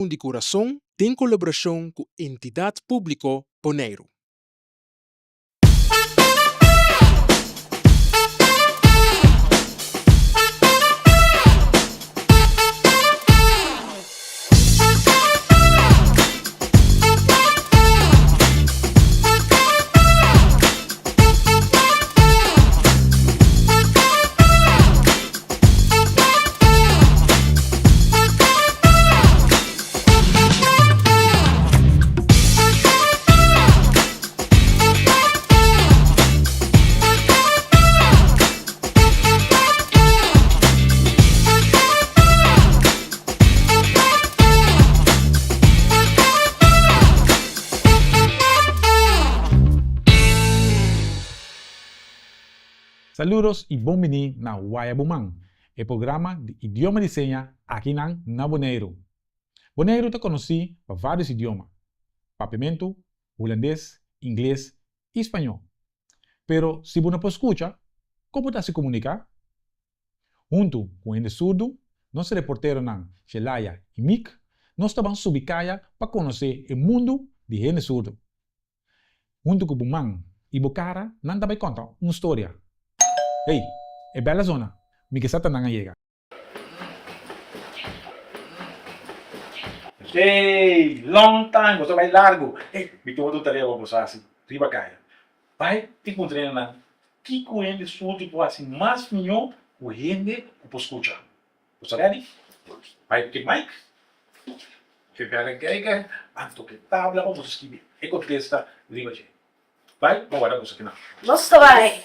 Di Kurason den kolaborashon ku Entidat Públiko Boneiru. Saludos y bon bini na Waya Bo Man, e programa di idioma di seña akinan na Boneiru. Boneiru ta konosí pa vários idioma, papiamentu, hulandes, ingles i spañó. Pero si bo no por skucha, kon bo ta hasi komuniká? Huntu ku hende surdu, nos reporteronan Shelaya i Mick, nos ta ban subi kaya pa konosé e mundu di hende surdu. Huntu ku bo man i bo kara nan ta bai konta un storia. Hey, e bèl a zona, mi ke sa ta nan a yega. Hey, long time, boso a bai largu. Hey, mi tin otro tarea pa boso hasi riba kaya. Bai i puntra nan kiko hende surdu por hasi mas mihó ku hende ku por skucha. Boso ready? Bai ku e mic, e verrekijker, anto ku e tabla pa boso skibi e kontesta riba dje. Bai, bo warda boso kinan. Nos ta bai!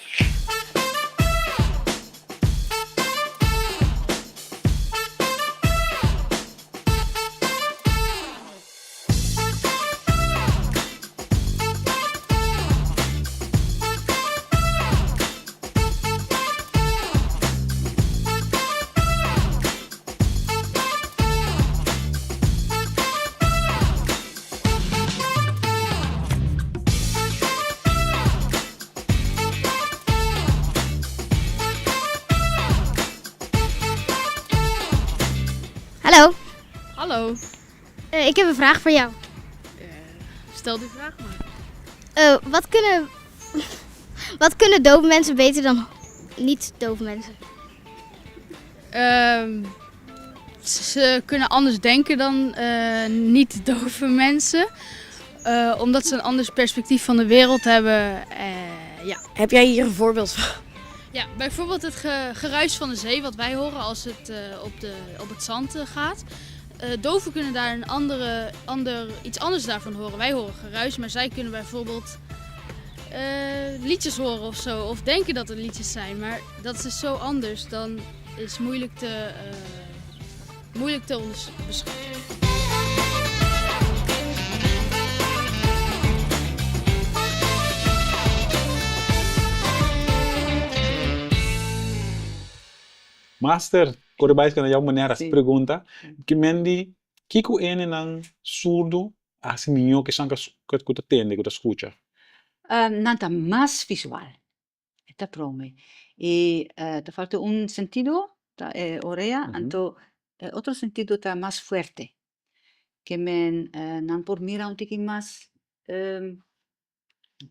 Hallo. Hallo. Eh, ik heb een vraag voor jou. Eh, stel die vraag maar. Eh, wat kunnen, wat kunnen dove mensen beter dan niet dove mensen? Ehm, ze kunnen anders denken dan eh, niet dove mensen. Eh, omdat ze een anders perspectief van de wereld hebben. Eh, ja. Heb jij hier een voorbeeld van? Ja, bijvoorbeeld het geruis van de zee wat wij horen als het op, de, op het zand gaat. Doven kunnen daar een andere, ander, iets anders daarvan horen. Wij horen geruis, maar zij kunnen bijvoorbeeld liedjes horen of zo. Of denken dat het liedjes zijn. Maar dat is dus zo anders. Dan is moeilijk te, uh, moeilijk te beschrijven. Master, kore bai na jou manera si pregunta, ki men di kiko hendenan surdo a hasi mihó ku esan ku ta tende, ku ta skucha? Nan ta mas visual, e ta prome. I ta falta un sentido, ta e orea, anto e otro sentido ta mas fuerte. Ke men nan por mira un tiki mas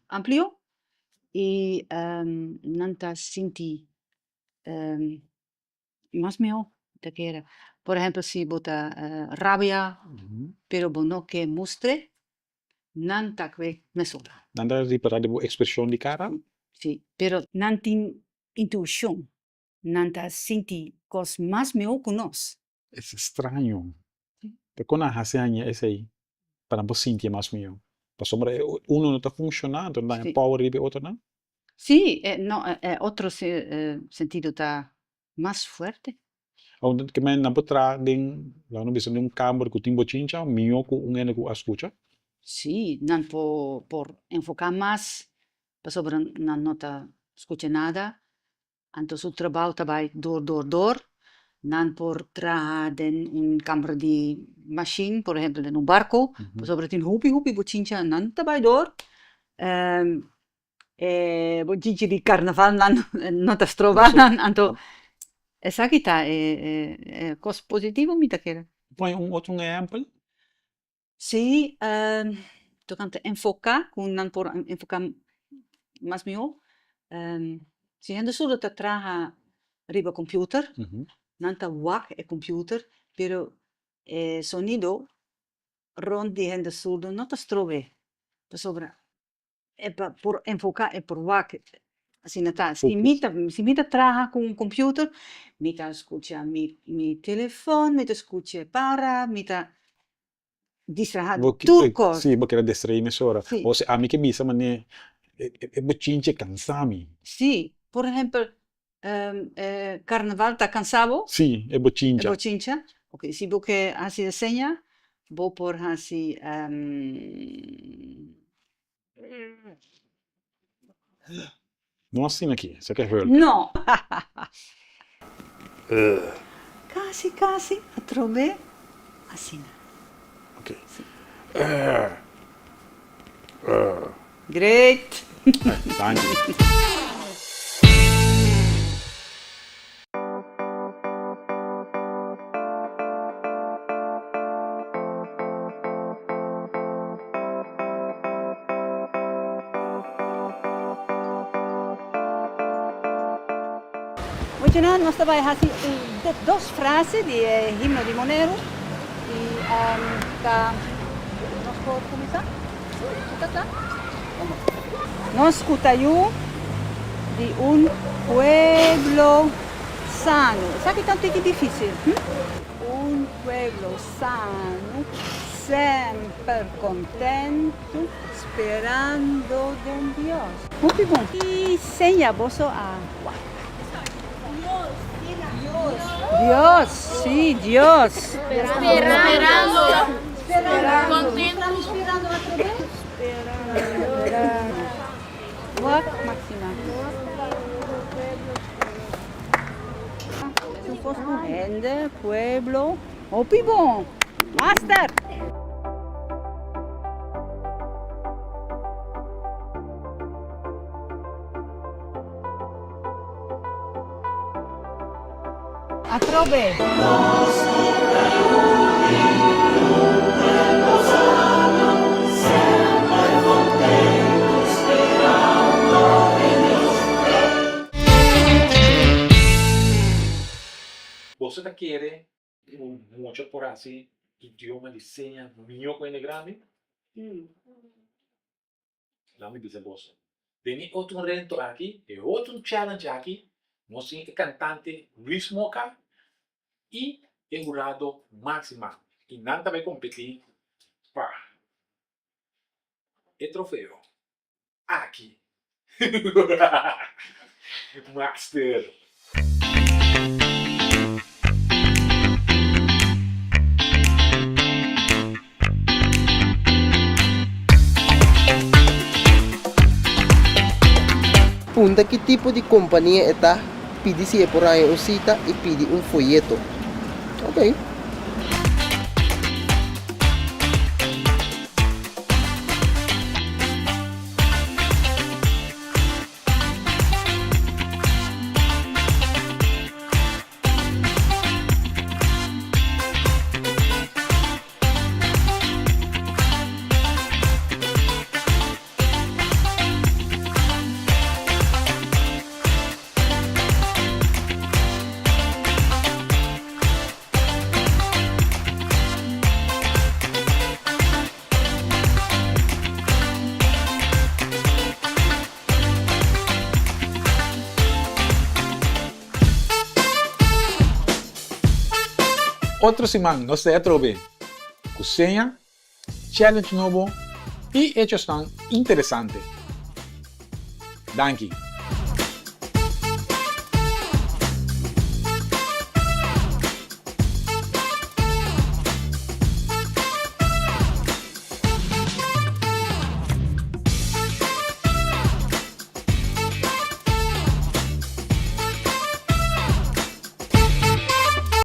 amplio i nan ta sinti mas mihó ta kere. Por ehempel si bo ta rabia pero bo no ke mustr'e, nan ta kwe mesora. Nan ta ripará di bo ekspreshon di kara? Si, pero nan tin intuishon, nan ta sinti kos mas mihó ku nos. Es straño. Pero kon nan hasi haña esei pa nan por sinti e mas mihó? Pasobra e uno no ta funshoná, anto nan ta haña power riba e otronan? Sí, e no e otro sentido ta mas fuerte. Awor ke men nan por traha den, laga nos bisa den un kamber ku tin bochincha mihó ku un hende ku a skucha? Sí, nan por por enfoká mas pasobra nan no ta skucha nada Anto su trabou ta bai dor dor dor. Nan por traha den un kamber di mashin, por ehempel den un barko, pasobra tin hopi hopi bochincha, nan ta bai dor. E bochincha di karnaval nan no ta stroba nan, anto esaki ta e kos positivo mi ta kere. Pon un otro ehempel. Sí, tokante enfoká, ku nan por enfoká mas mihó, si hende surdo ta traha riba computer, nan ta wak e computer, pero e sonido rond di hende surdo no ta strob'é, pasobra e pa por enfoká, e por wak, asina ta. Si mi ta, si mi ta traha ku un computer, mi ta skucha mi mi telefòn, mi ta skucha e para, mi ta distraha Bo tur kos. Sí, bo keda distraí mesora. Sí. Ose ami ke bisa manera e bochinche kansa mi. Sí, por ehempel, Carnaval ta cansa bo? Sí, e bochincha. E bochincha. Ok, si bo ke hasi e seña, bo por hasi. No asina aki, esaki e hulk. No! Casi, casi, atrobe asina. Ok. Sí. Great! Danki. Muchanan, nos ta bai hasi dos frase di e himno di Monero y ta nos por cuminsa? Ta kla? Nos ku ta yu di un pueblo sano. Esaki ta un tiki difísil. Hm? Un pueblo sano, semper kontentu, sperando den Dios. Hopi bon. Ki seña boso a wak? Dios, sí, Dios. Sperando. Sperando. Sperando atrobe? Sperando. Wak, Maxima. Su kos ku hende, pueblo. Hopi bon. Master! Atrobe. Boso ta kere ku mucha por hasi idioma di seña mihó ku hende grandi? Laat mi bisa boso, den e otro rento aki, e otro challenge aki, nos tin e cantante Luis Moca y e hurado Maxima y nan ta bay competi pa e trofeo aki. Master! Punta ki tipo di kompania e ta, pidi si e por haña un sita i pidi un foyeto. Ok. Otro siman nos ta e atrobe ku seña, challenge nobo i hechosnan interesante. Danki!